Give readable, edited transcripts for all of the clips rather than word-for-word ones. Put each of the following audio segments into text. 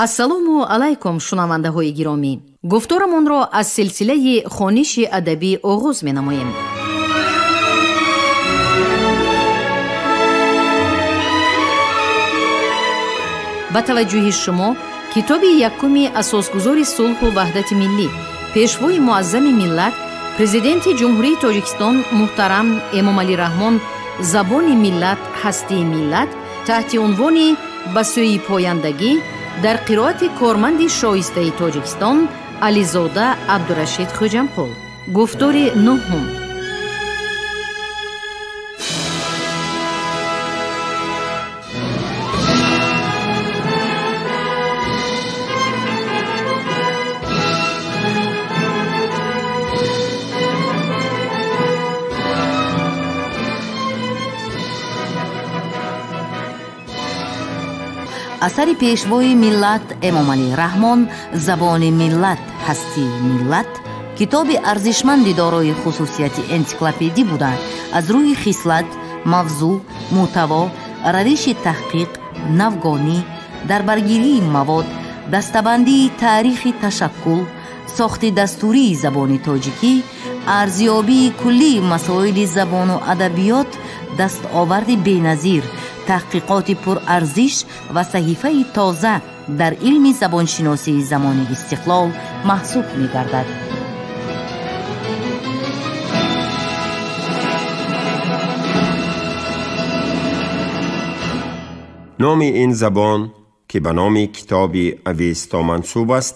Ассалому алайкум, шунавандаҳои гиромӣ. Гуфторамонро аз силсилаи хониши адабӣ оғоз менамоем. Ба таваҷҷӯҳи шумо китоби якуми асосгузори сулҳу ваҳдати миллӣ, пешвои муаззами миллат, президенти Ҷумҳурии Тоҷикистон муҳтарам Эмомалӣ Раҳмон «Забони миллат, ҳастии миллат» таҳти унвони «Ба сӯи пояндагӣ» дар қироати корманди шоистаи Тоҷикистон Ализода Абдурашид Хӯҷамқул. Гуфтори нуҳум. Асари пешвои миллат Эмомалӣ Раҳмон «Забони миллат, ҳастии миллат» китоби арзишманди дорои хусусияти энсиклопедӣ буда, аз рӯи хислат, мавзӯъ, мӯҳтаво, равиши таҳқиқ, навгонӣ, дарбаргирии мавод, дастабандии таърихи ташаккул, сохти дастурии забони тоҷикӣ, арзёбии куллии масоили забону адабиёт дастоварди беназир, таҳқиқоти пурарзиш ва саҳифаи тоза дар илми забоншиносии замони истиқлол маҳсуб мегардад. Номи ин забон, ки ба номи китоби Авесто мансуб аст,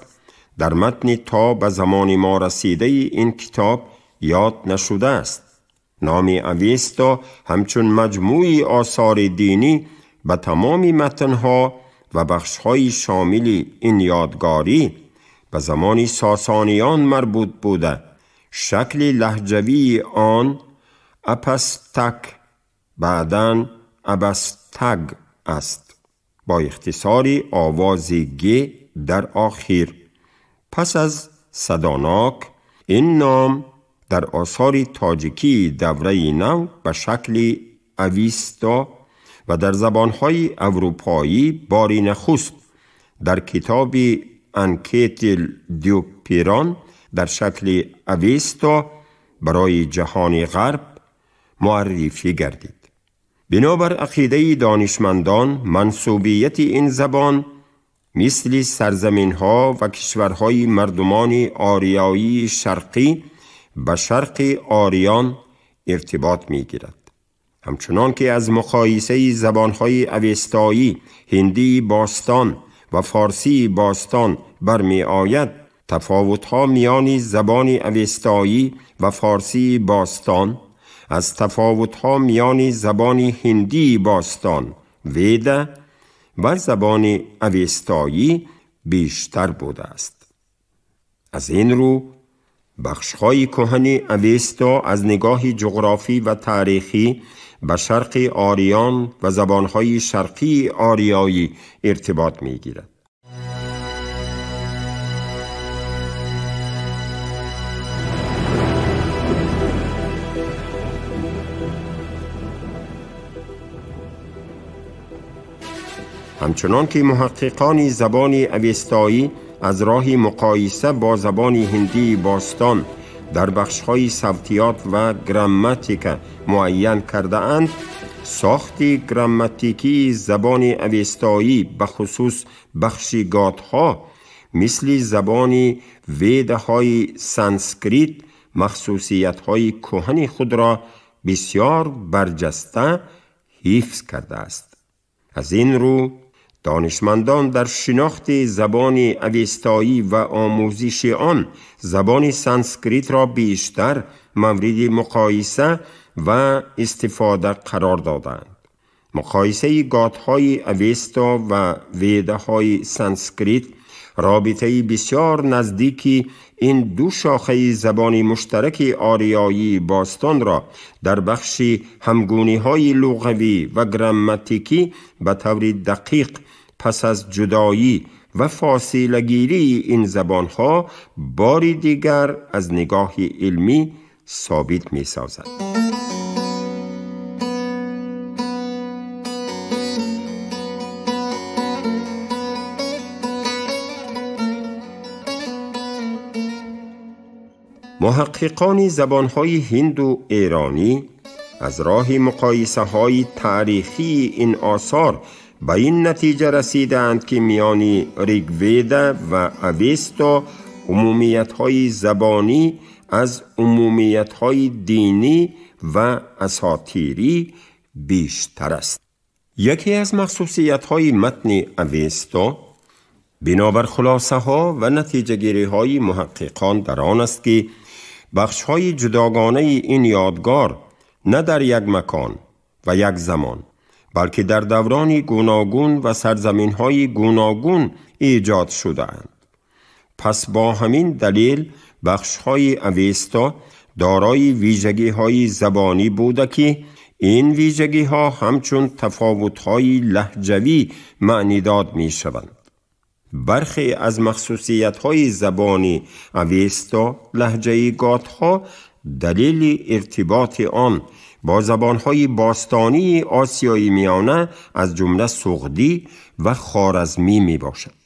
дар матни то ба замони мо расидаи ин китоб ёд нашудааст. Номи Авесто ҳамчун маҷмӯи осори динӣ ба тамоми матнҳо ва бахшҳои шомили ин ёдгорӣ ба замони сосониён марбут буда, шакли лаҳҷавии он Апастак, баъдан Абастаг аст, бо ихтисори овози г дар охир. Пас аз садонок ин ном дар осори тоҷикии давраи нав ба шакли Ависто ва дар забонҳои аврупоӣ бори нахуст дар китоби Анкетил Дюперон дар шакли Авесто барои ҷаҳони ғарб муаррифӣ гардид. Бинобар ақидаи донишмандон, мансубияти ин забон мисли сарзаминҳо ва кишварҳои мардумони ориёии шарқӣ ба шарқи ориён иртибот мегирад. Ҳамчунон ки аз муқоисаи забонҳои авестоӣ, ҳиндии бостон ва форсии бостон бармеояд, тафовутҳо миёни забони авестоӣ ва форсии бостон аз тафовутҳо миёни забони ҳиндии бостон Веда ва забони авестоӣ бештар будааст. Аз ин рӯ бахшҳои кӯҳани Авесто аз нигоҳи ҷуғрофӣ ва таърихӣ ба шарқи ориён ва забонҳои шарқии ориёӣ иртибот мегирад. Ҳамчунон ки муҳаққиқони забони авестоӣ аз роҳи муқоиса бо забони ҳиндии бостон дар бахшҳои савтиёт ва грамматика муайян кардаанд, сохти грамматикии забони авестоӣ, ба хусус бахши готҳо, мисли забони ведаҳои санскрит махсусиятҳои кӯҳани худро бисёр барҷаста ҳифз кардааст. Аз ин рӯ донишмандон дар шинохти забони авестоӣ ва омӯзиши он забони санскритро бештар мавриди муқоиса ва истифода қарор доданд. Муқоисаи готҳои Авесто ва ведаҳои санскрит робитаи бисёр наздики ин ду шохаи забони муштараки ориёии бостонро дар бахши ҳамгуниҳои луғавӣ ва грамматикӣ ба таври дақиқ пас аз ҷудоӣ ва фосилагирии ин забонҳо бори дигар аз нигоҳи илмӣ собит месозад. Муҳаққиқони забонҳои ҳинду эронӣ аз роҳи муқоисаҳои таърихии ин осор ба ин натиҷа расидаанд, ки миёни Ригведа ва Авесто умумиятҳои забонӣ аз умумиятҳои динӣ ва асотирӣ бештар аст. Яке аз махсусиятҳои матни Авесто бинобар хулосаҳо ва натиҷагириҳои муҳаққиқон дар он аст, ки бахшҳои ҷудогонаи ин ёдгор на дар як макон ва як замон, балки дар даврони гуногун ва сарзаминҳои гуногун эҷод шудаанд. Пас бо ҳамин далел бахшҳои Авесто дорои вижагиҳои забонӣ буда, ки ин вижагиҳо ҳамчун тафовутҳои лаҳҷавӣ маънидод мешаванд. Бархе аз махсусиятҳои забони Авесто лаҳҷаи готҳо далели иртиботи он бо забонҳои бостонии Осиёи Миёна аз ҷумла суғдӣ ва хоразмӣ мебошад.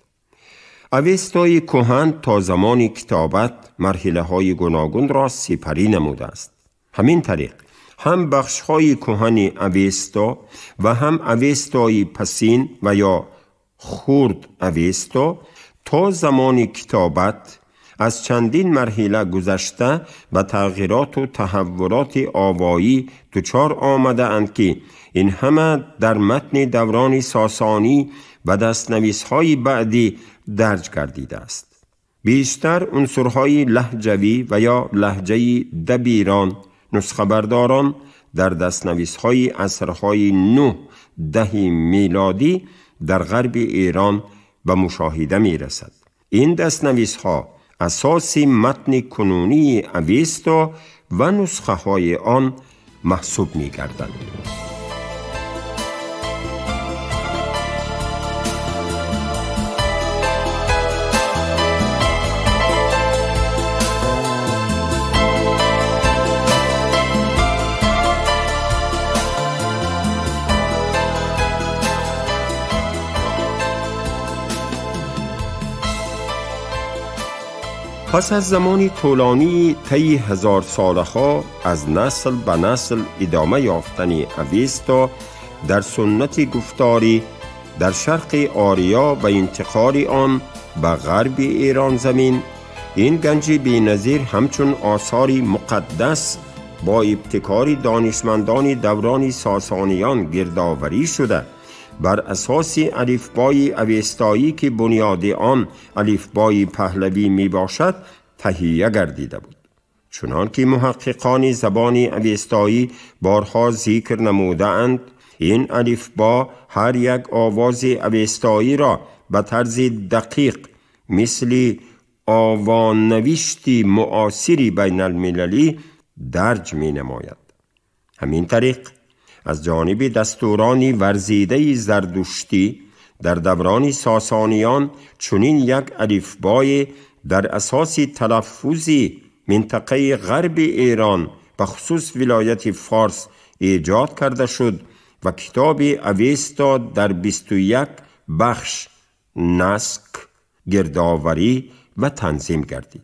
Авестои кӯҳан то замони китобат марҳилаҳои гуногунро сипарӣ намудааст. Ҳамин тариқ ҳам бахшҳои кӯҳани Авесто ва ҳам Авестои пасин ва ё хурд Авесто то замони китобат аз чандин марҳила гузашта ба тағйироту таҳаввулоти овоӣ дучор омадаанд, ки ин ҳама дар матни даврони сосонӣ ва дастнависҳои баъдӣ дарҷ гардидааст. Бештар унсурҳои лаҳҷавӣ ва ё лаҳҷаи дабирон, нусхабардорон дар дастнависҳои асрҳои 9-10 милодӣ дар ғарби Эрон ба мушоҳида мерасад. Ин дастнависҳо асоси матни кунунии Авесто ва нусхаҳои он маҳсуб мегарданд. پس از زمانی طولانی طی هزار سالها از نسل به نسل ادامه یافتن اوستا در سنت گفتاری در شرق آریا و انتقال آن به غرب ایران زمین، این گنج بی‌نظیر همچون آثاری مقدس با ابتکار دانشمندان دوران ساسانیان گردآوری شده بر اساس الفبای اوستایی که بنیاد آن الفبای پهلوی می باشد تهیه گردیده بود. چنان که محققان زبان اوستایی بارها ذکر نموده اند، این الفبا هر یک آواز اوستایی را به طرز دقیق مثل آوانوشت معاصر بین المللی درج می نماید. همین طریق از جانب دستوران ورزیده زردشتی در دوران ساسانیان چنین یک الفبای در اساس تلفظ منطقه غرب ایران به خصوص ولایت فارس ایجاد کرده شد و کتاب اوستا در 21 بخش نسک، گردآوری و تنظیم گردید.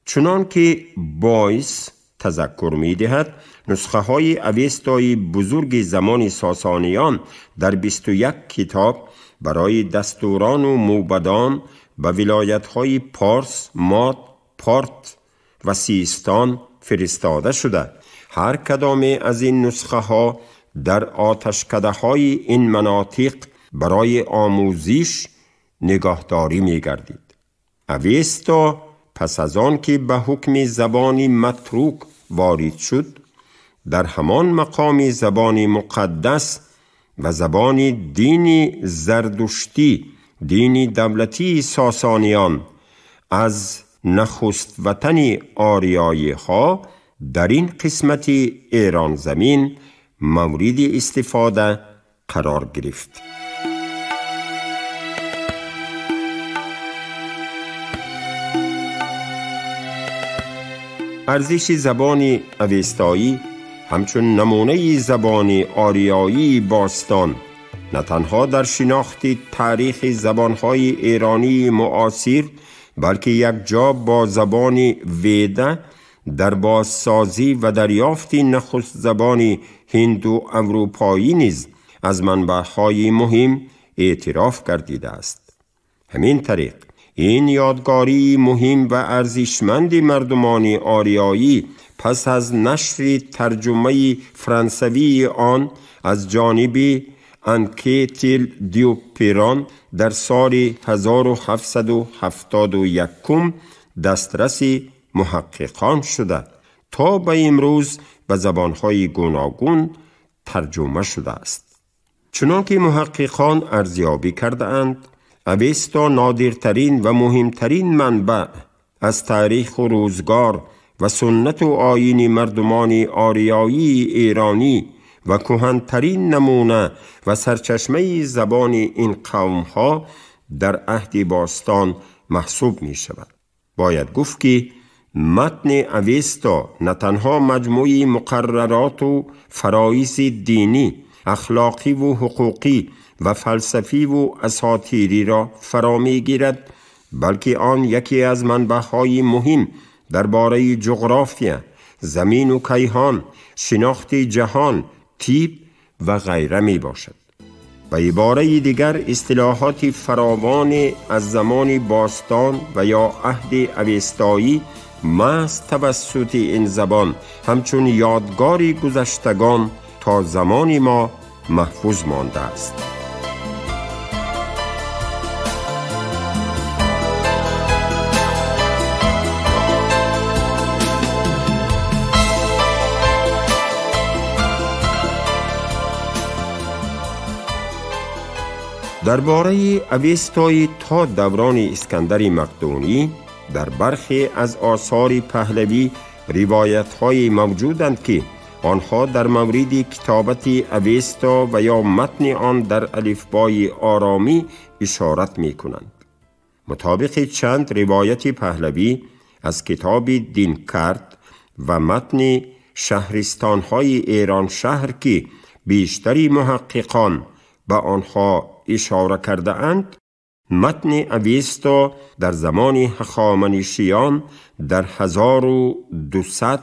چنان که بایس تذکر می دهد، نسخه های اوستای بزرگ زمان ساسانیان در 21 کتاب برای دستوران و موبدان به ولایت های پارس، ماد، پارت و سیستان فرستاده شده. هر کدام از این نسخه ها در آتشکده های این مناطق برای آموزش نگاهداری می گردید. اوستا پس از آن که به حکم زبان متروک وارد شد، در همان مقام زبان مقدس و زبان دین زردشتی، دین دولتی ساسانیان از نخست وطن آریایی ها در این قسمت ایران زمین مورد استفاده قرار گرفت. ارزش زبان اوستایی همچون نمونه زبان آریایی باستان نه تنها در شناخت تاریخ زبانهای ایرانی معاصر، بلکه یک جا با زبان ویدا در بازسازی و دریافت نخست زبان هندو اروپایی نیز از منبع‌های مهم اعتراف گردیده است. همین طریق این یادگاری مهم و ارزشمند مردمان آریایی پس از نشر ترجمه فرانسوی آن از جانب انکیتیل دیوپیران در سال 1771 دسترس محققان شده تا به امروز به زبانهای گوناگون ترجمه شده است. چنانکه محققان ارزیابی کرده اند، اوستا نادرترین و مهمترین منبع از تاریخ و روزگار و سنت و آیین مردمان آریایی ایرانی و کهن‌ترین نمونه و سرچشمه زبان این قوم‌ها در عهد باستان محسوب می شود. باید گفت که متن اوستا نه تنها مجموعه مقررات و فرایض دینی، اخلاقی و حقوقی و فلسفی و اساطیری را فرا می‌گیرد، بلکه آن یکی از منبع‌های مهم درباره جغرافیا، زمین و کیهان، شناخت جهان، تیپ و غیره می باشد. به عباره دیگر اصطلاحات فراوان از زمان باستان و یا عهد اوستایی محض توسط این زبان همچون یادگاری گذشتگان تا زمان ما محفوظ مانده است. درباره اوستایی تا دوران اسکندر مقدونی در برخی از آثار پهلوی روایت‌های موجودند که آنها در مورد کتابت اوستا و یا متن آن در الفبای آرامی اشارت می‌کنند. مطابق چند روایت پهلوی از کتاب دینکرد و متن شهرستان‌های ایران شهر که بیشتری محققان به آنها اشاره کرده اند، متن اوستا در زمان هخامنشیان در 1200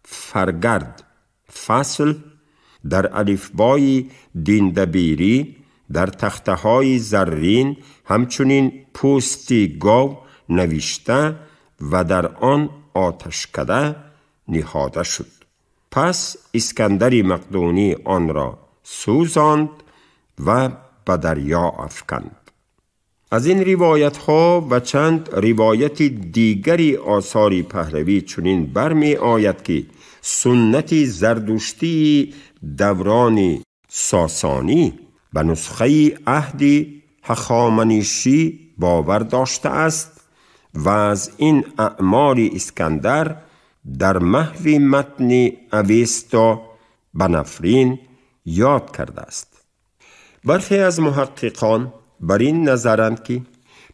فرگرد فصل در الفبای دیندبیری در تخته‌های زرین همچنین پوست گاو نوشته و در آن آتشکده نهاده شد. پس اسکندر مقدونی آن را سوزاند و به دریا افکند. از این روایت ها و چند روایت دیگری آثار پهلوی چنین برمی آید که سنت زردشتی دوران ساسانی به نسخه عهد هخامنشی باور داشته است و از این اعمال اسکندر در محو متن اوستا به نفرین یاد کرده است. برخی از محققان بر این نظرند که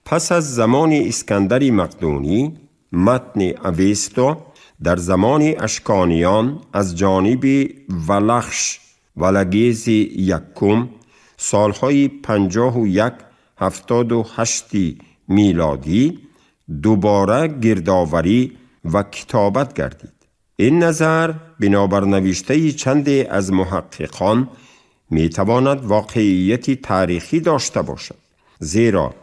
پس از زمان اسکندر مقدونی متن اوستا در زمان اشکانیان از جانب ولخش ولگیز یکم سالهای 51 78 میلادی دوباره گردآوری و کتابت گردید. این نظر بنابر نوشته چند از محققان می تواند واقعیت تاریخی داشته باشد، زیرا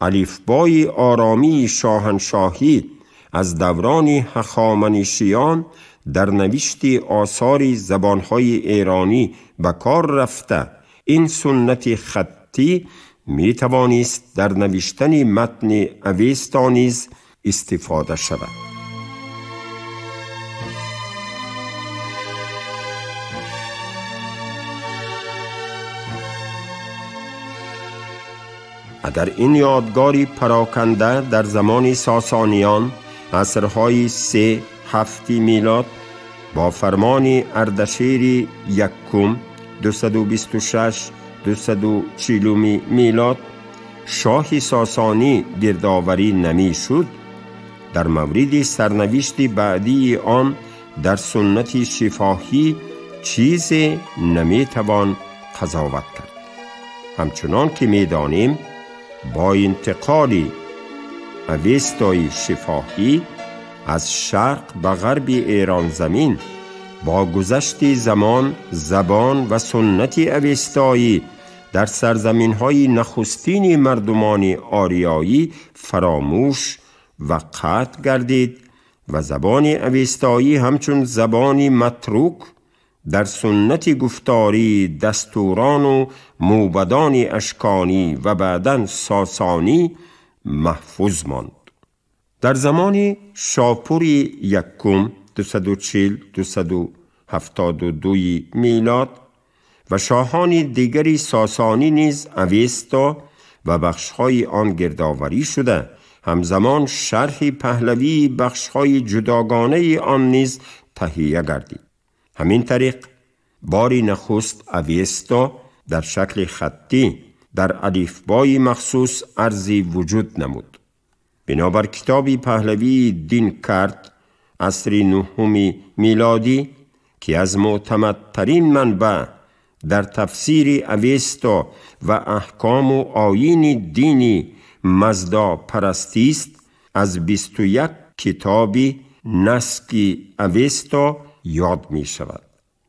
الفبای آرامی شاهنشاهی از دوران هخامنشیان در نوشت آثار زبانهای ایرانی به کار رفته. این سنت خطی می توانست در نوشتن متن اوستا نیز استفاده شود. اگر این یادگاری پراکنده در زمان ساسانیان عصرهای 3 7 میلاد با فرمان اردشیر یکم 226 240 میلاد شاه ساسانی گردآوری نمی شد، در مورد سرنوشت بعدی آن در سنت شفاهی چیز نمی توان قضاوت کرد. همچنان که می دانیم با انتقال اوستای شفاهی از شرق به غرب ایران زمین با گذشت زمان، زبان و سنت اوستایی در سرزمین‌های نخستین مردمان آریایی فراموش و قطع گردید و زبان اوستایی همچون زبانی متروک در سنت گفتاری دستوران و موبدان اشکانی و بعداً ساسانی محفوظ ماند. در زمان شاپور یکم 240-272 میلاد و شاهان دیگری ساسانی نیز اوستا و بخش‌های آن گردآوری شده، همزمان شرح پهلوی بخش‌های جداگانه آن نیز تهیه گردید. همین طریق باری نخست اوستا در شکل خطی در الفبای مخصوص ارزی وجود نمود. بنابر کتاب پهلوی دین کرد عصر نهم میلادی که از معتمدترین منبع در تفسیر اوستا و احکام و آیین دینی مزدا پرستی است، از 21 کتاب نسک اوستا یاد می شود.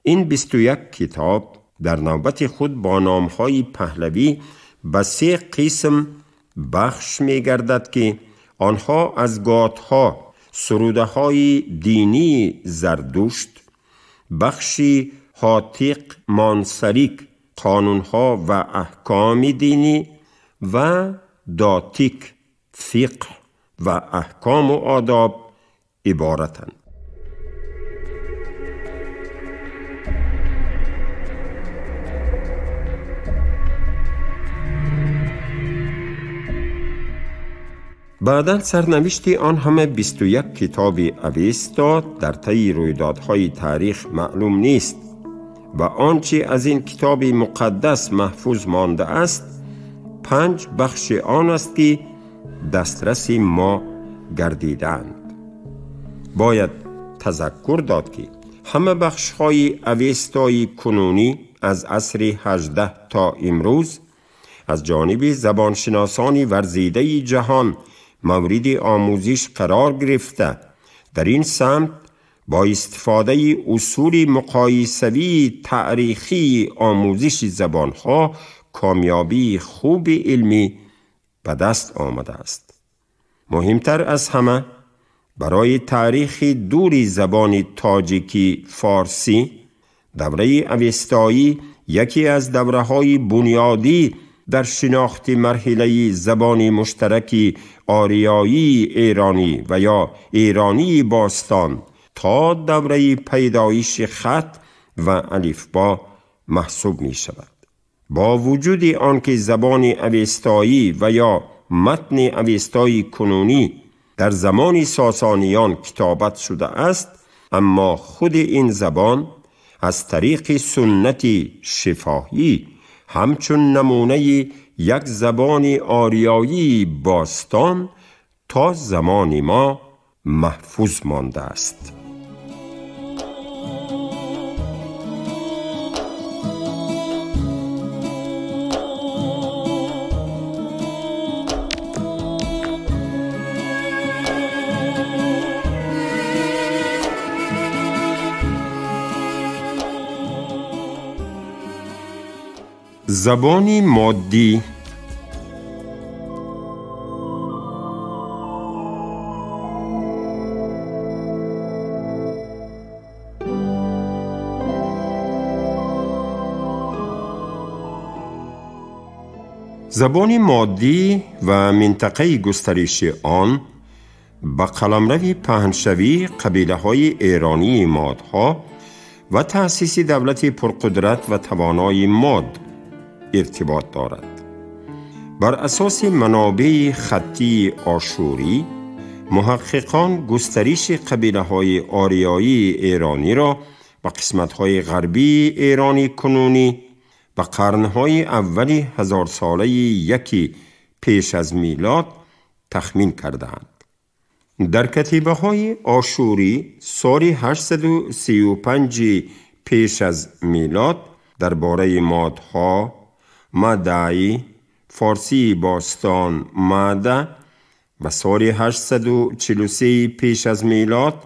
این 21 کتاب در نوبت خود با نامهای پهلوی به 3 قسم بخش می گردد که آنها از گاتها، سروده های دینی زردشت، بخشی هاتیق مانسریک، قانونها و احکام دینی و داتیک، فقه و احکام و آداب عبارتند. بعداً سرنوشت آن همه 21 کتاب اوستا در طی رویدادهای تاریخ معلوم نیست و آنچه از این کتاب مقدس محفوظ مانده است 5 بخش آن است که دسترس ما گردیدند. باید تذکر داد که همه بخش‌های اوستای کنونی از عصر 18 تا امروز از جانب زبانشناسان ورزیده جهان مورد آموزش قرار گرفته. در این سمت با استفاده اصول مقایسوی تاریخی آموزش زبانها کامیابی خوب علمی به دست آمده است. مهمتر از همه برای تاریخ دور زبان تاجیکی فارسی، دوره اوستایی یکی از دوره‌های بنیادی در شناخت مرحله زبان مشترک آریایی ایرانی و یا ایرانی باستان تا دوره پیدایش خط و الفبا محسوب می شود. با وجود آنکه زبان اوستایی و یا متن اوستایی کنونی در زمان ساسانیان کتابت شده است، اما خود این زبان از طریق سنت شفاهی همچون نمونه یک زبان آریایی باستان تا زمان ما محفوظ مانده است. زبان مادی. زبان مادی و منطقه گسترش آن به قلمرو پهنشوی قبیله های ایرانی مادها و تأسیس دولت پرقدرت و توانای ماد ارتباط دارد. بر اساس منابع خطی آشوری، محققان گسترش قبیله های آریایی ایرانی را به قسمت های غربی ایرانی کنونی به قرنهای اول 1000 ساله یکی پیش از میلاد تخمین کردند. در کتیبه های آشوری سال 835 پیش از میلاد درباره مادها، مدعی، فارسی باستان ماده و سال 843 پیش از میلاد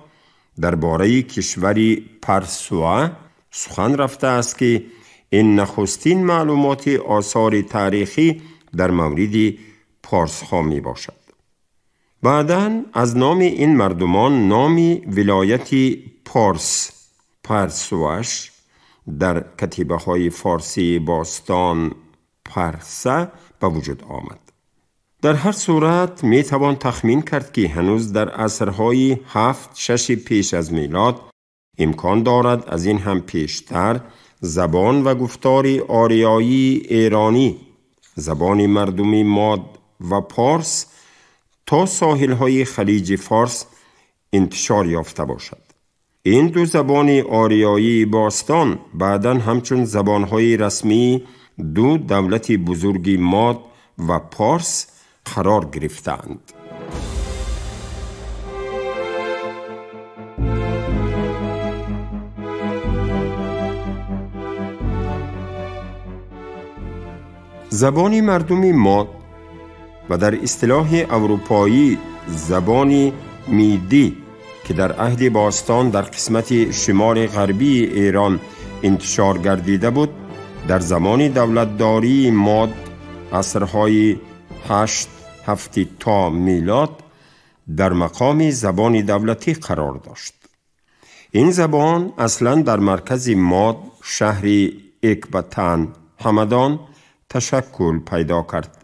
درباره کشور پرسوه سخن رفته است که این نخستین معلومات آثار تاریخی در مورد پارس ها می باشد. بعداً از نام این مردمان نام ولایت پارس پرسوش در کتیبه های فارسی باستان پرسه به وجود آمد. در هر صورت می توان تخمین کرد که هنوز در عصرهای 7-6 پیش از میلاد امکان دارد از این هم پیشتر زبان و گفتار آریایی ایرانی، زبان مردمی ماد و پارس تا ساحل‌های خلیج فارس انتشار یافته باشد. این دو زبان آریایی باستان بعداً همچون زبان‌های رسمی دو دولت بزرگ ماد و پارس قرار گرفتند. زبان مردم ماد و در اصطلاح اروپایی زبان میدی که در عهد باستان در قسمت شمال غربی ایران انتشار گردیده بود، در زمان دولتداری ماد عصرهای 8-7 تا میلاد در مقام زبان دولتی قرار داشت. این زبان اصلاً در مرکز ماد شهر اکباتان همدان تشکل پیدا کرد.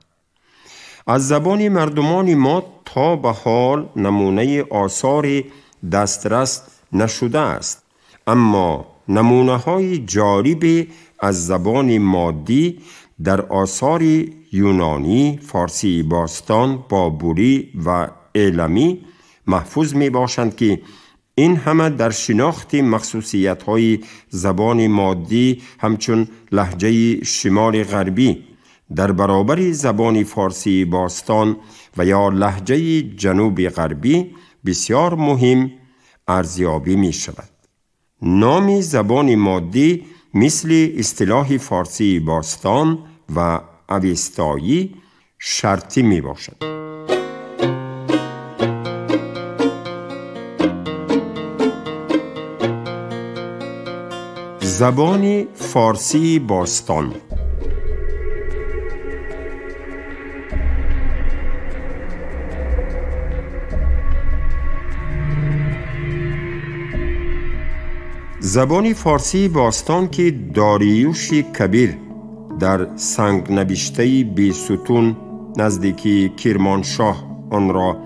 از زبان مردمان ماد تا به حال نمونه آثار دسترس نشده است، اما نمونه های جالب از زبان مادی در آثار یونانی، فارسی باستان، بابولی و ایلمی محفوظ می باشند که این همه در شناخت مخصوصیت های زبان مادی همچون لهجه شمال غربی در برابر زبان فارسی باستان و یا لهجه جنوب غربی بسیار مهم ارزیابی می شود. نام زبان مادی مثل اصطلاح فارسی باستان و اوستایی شرطی می باشد. زبان فارسی باستان. زبان فارسی باستان که داریوش کبیر در سنگ نوشته بیستون نزدیکی کرمانشاه آن را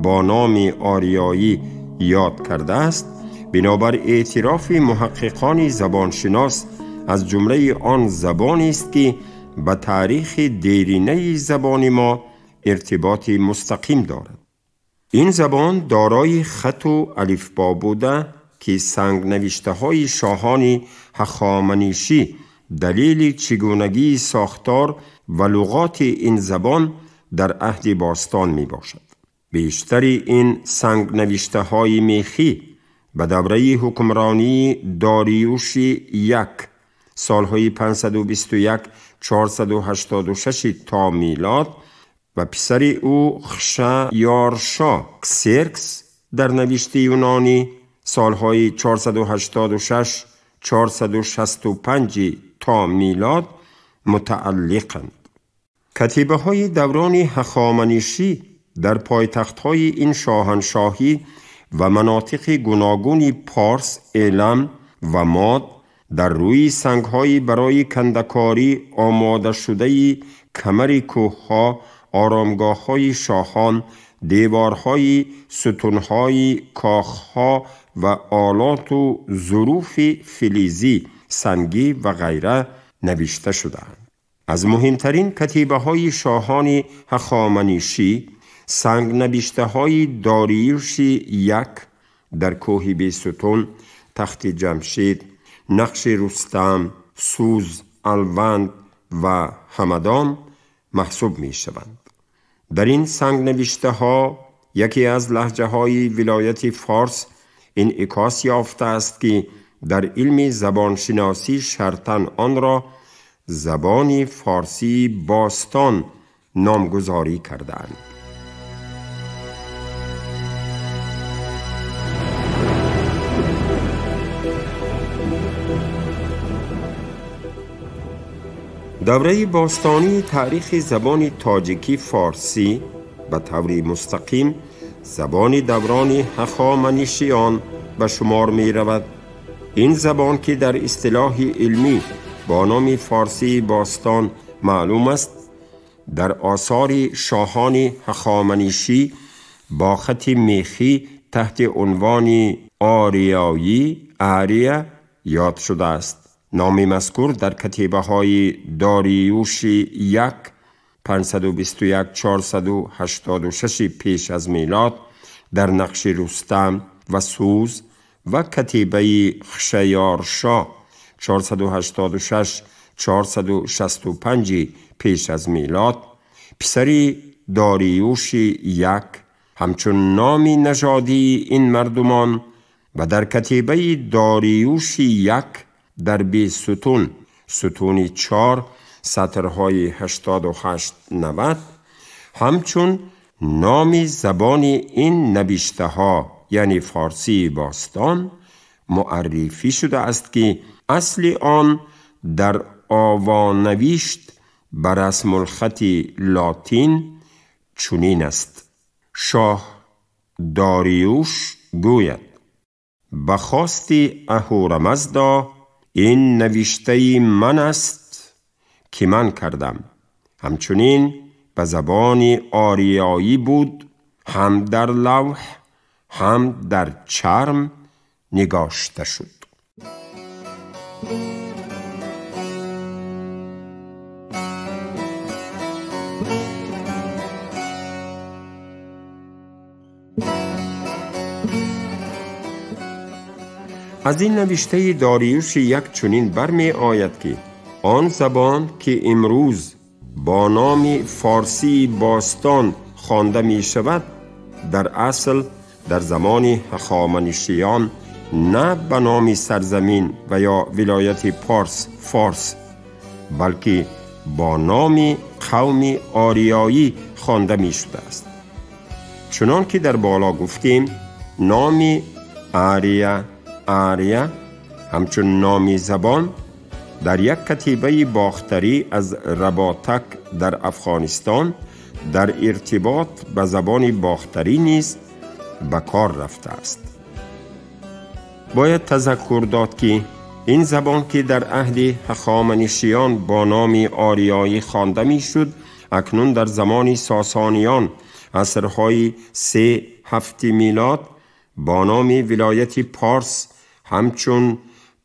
با نام آریایی یاد کرده است، بنابر اعتراف محققان زبانشناس از جمله آن زبانی است که به تاریخ دیرینه زبان ما ارتباط مستقیم دارد. این زبان دارای خط و الفبا بوده که سنگ نوشته های شاهان هخامنشی دلیل چگونگی ساختار و لغات این زبان در عهد باستان می باشد. بیشتر این سنگ نوشته های میخی به دوره حکمرانی داریوش یک سالهای 521-486 تا میلاد و پسر او خشایارشا کسرکس در نوشته یونانی سالهای 486-465 تا میلاد متعلقند. کتیبه های دوران هخامنشی در پایتخت های این شاهنشاهی و مناطق گوناگون پارس، ایلم و ماد در روی سنگ‌های برای کندکاری آماده شده کمر کوه‌ها، آرامگاه‌های شاهان، دیوارهای ستون‌های کاخ‌ها و آلات و ظروف فلزی، سنگی و غیره نوشته شده‌اند. از مهمترین کتیبه‌های شاهان هخامنشی سنگ نوشته‌های داریوش یک در کوه بیستون، تخت جمشید، نقش رستم، سوز، الوند و همدان محسوب می شوند. در این سنگ نوشته ها یکی از لهجه های ولایت فارس انعکاس یافته است که در علم زبانشناسی شرطاً آن را زبان فارسی باستان نامگذاری کردند. Давраи бостонии таърихи забони тоҷикӣ форсӣ ба таври мустақим забони даврони ҳахоманишиён ба шумор меравад. Ин забон ки дар истилоҳи илмӣ бо номи форсии бостон маълум аст, дар осори шоҳони ҳахоманишӣ бо хати мехӣ таҳти унвони ориёӣ ария ёд шудааст. Номи мазкур дар катибаҳои Дориюши 1 521-486 пеш аз милод, дар нақши Рустам ва Сӯз ва катибаи Хшаёршо 486-465 пеш аз милод, писари Дориюши 1 ҳамчун номи нажодии ин мардумон ва дар катибаи Дориюши 1 дар Бесутун, сутуни 4, сатрҳои 88-90 ҳамчун номи забони ин навиштаҳо, яъне форсии бостон, муаррифӣ шудааст ки асли он дар овонавишт ба расмулхати лотин чунин аст: шоҳ Дориюш гӯяд: ба хости Аҳурамазда ин навиштаи ман аст ки ман кардам. Ҳамчунин ба забони ориёӣ буд, ҳам дар лавҳ, ҳам дар чарм нигошта шуд. Аз ин навиштаи Дориюши 1 чунин барме ояд ки он забон ки имрӯз бо номи форсии бостон хонда мешавад, дар асл дар замони ҳахоманишиён на ба номи сарзамин ва ё вилояти Порс форс, балки бо номи қавми ориёӣ хонда мешудааст. Чунон ки дар боло гуфтем, номи ария ария ҳамчун номи забон дар як катибаи бохтарӣ аз Работак дар Афғонистон дар иртибот ба забони бохтарӣ низ ба кор рафтааст. Бояд тазаккур дод ки ин забон ки дар аҳди ҳахоманишиён бо номи ориёӣ хонда мешуд, акнун дар замони сосониён асрҳои 3-7 милод бо номи вилояти Порс ҳамчун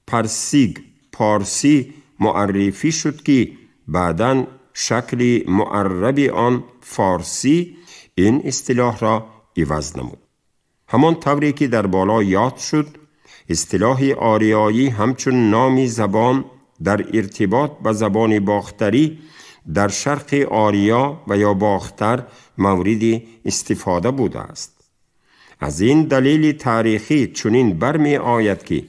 Парсиг پارسی معرفی شد که بعداً شکل معرب آن فارسی این اصطلاح را عوض نمود. همان طوری که در بالا یاد شد، اصطلاح آریایی همچون نام زبان در ارتباط به زبان باختری در شرق آریا و یا باختر مورد استفاده بوده است. از این دلیل تاریخی چنین برمی آید که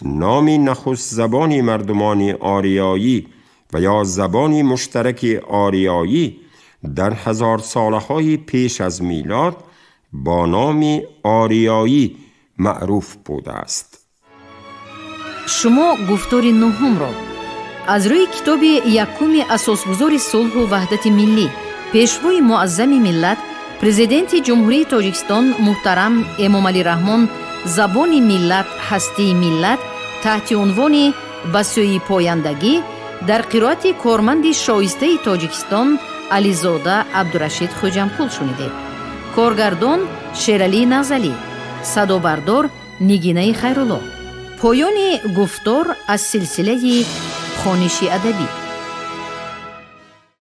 نام نخست زبان مردمان آریایی و یا زبان مشترک آریایی در هزار سالهای پیش از میلاد با نام آریایی معروف بوده است. شما گفتار نهم را از روی کتاب یکم اساسگذار صلح و وحدت ملی، پیشوای معظم ملت، президенти Ҷумҳурии Тоҷикистон муҳтарам Эмомалӣ Раҳмон «Забони миллат, ҳастии миллат» таҳти унвони «Ба сӯи пояндагӣ» дар қироати корманди шоистаи Тоҷикистон Ализода Абдурашид Хӯҷамқул шунидед. Коргардон Шералӣ Назалӣ, садобардор Нигинаи Хайрулло. Поёни гуфтор аз силсилаи хониши адабӣ.